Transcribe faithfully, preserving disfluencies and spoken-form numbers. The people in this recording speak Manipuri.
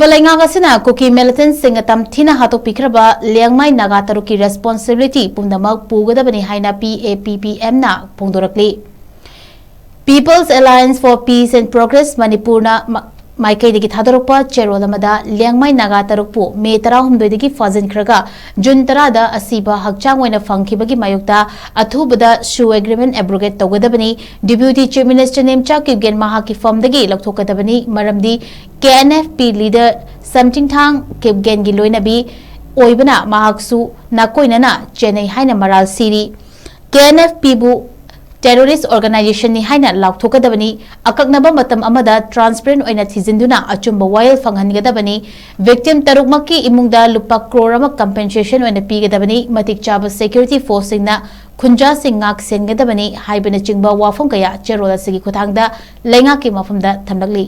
ꯂꯩꯉꯥꯛ ꯑꯁꯤꯅ ꯀꯨꯀꯤ militantꯁꯤꯡꯅ ꯇꯝꯊꯤꯅ ꯍꯥꯠꯇꯣꯛꯄꯤꯈ꯭ꯔꯕ ꯂꯤꯌꯥꯡꯃꯩ ꯅꯥꯒꯥ ꯇꯔꯨꯛꯀꯤ responsibility ꯄꯨꯝꯅꯃꯛ ꯄꯨꯒꯗꯕꯅꯤ ꯍꯥꯏꯅ P A P P Mꯅ ꯐꯣꯡꯗꯣꯔꯛꯂꯤ꯫ People's Alliance for Peace and Progress ꯃꯅꯤꯄꯨꯔꯅ ꯃ-, ꯃꯥꯏꯀꯩꯗꯒꯤ ꯊꯥꯗꯣꯔꯛꯄ ꯆꯦꯔꯣꯜ ꯑꯃꯗ ꯂꯤꯌꯥꯡꯃꯩ ꯅꯥꯒꯥ ꯇꯔꯨꯛꯄꯨ ꯃꯦ ꯇꯔꯥꯍꯨꯝꯗꯣꯏꯗꯒꯤ ꯐꯥꯖꯤꯟꯈ꯭ꯔꯒ ꯖꯨꯟ ꯇꯔꯥꯗ ꯑꯁꯤꯕ ꯍꯛꯆꯥꯡ ꯑꯣꯏꯅ ꯐꯪꯈꯤꯕꯒꯤ ꯃꯥꯌꯣꯛꯇ ꯑꯊꯨꯕꯗ SoO agreement abrogate ꯇꯧꯒꯗꯕꯅꯤ꯫ Deputy Chief Minister Nemcha Kipgen ꯃꯍꯥꯛꯀꯤ ꯐꯝꯗꯒꯤ ꯂꯧꯊꯣꯛꯀꯗꯕꯅꯤ, ꯃꯔꯝꯗꯤ K N F P leader ꯁꯝꯊꯤꯡꯊꯥꯡ ꯀꯤꯞꯒꯦꯟꯒꯤ ꯂꯣꯏꯅꯕꯤ ꯑꯣꯏꯕꯅ ꯃꯍꯥꯛꯁꯨ ꯅꯥꯀꯣꯏꯅꯅ ꯆꯦꯟꯅꯩ ꯍꯥꯏꯅ ꯃꯔꯥꯜ ꯁꯤꯔꯤ꯫ K N F Pꯕꯨ terrorist organizationꯅꯤ ꯍꯥꯏꯅ ꯂꯥꯎꯊꯣꯛꯀꯗꯕꯅꯤ꯫ ꯑꯀꯛꯅꯕ ꯃꯇꯝ ꯑꯃꯗ transparent ꯑꯣꯏꯅ ꯊꯤꯖꯤꯟꯗꯨꯅ ꯑꯆꯨꯝꯕ ꯋꯥꯌꯦꯜ ꯐꯪꯍꯟꯒꯗꯕꯅꯤ꯫ Victim ꯇꯔꯨꯛꯃꯛꯀꯤ ꯏꯃꯨꯡꯗ ꯂꯨꯄꯥ ꯀ꯭ꯔꯣꯔ ꯑꯃ compensation ꯑꯣꯏꯅ ꯄꯤꯒꯗꯕꯅꯤ꯫ ꯃꯇꯤꯛ ꯆꯥꯕ security forceꯁꯤꯡꯅ ꯈꯨꯟꯖꯥꯁꯤꯡ ꯉꯥꯛ ꯁꯦꯟꯒꯗꯕꯅꯤ ꯍꯥꯏꯕꯅꯆꯤꯡꯕ ꯋꯥꯐꯝ ꯀꯌꯥ ꯆꯦꯔꯣꯜ ꯑꯁꯤꯒꯤ ꯈꯨꯠꯊꯥꯡꯗ ꯂꯩꯉꯥꯛꯀꯤ ꯃꯐꯝꯗ ꯊꯝꯂꯛꯂꯤ꯫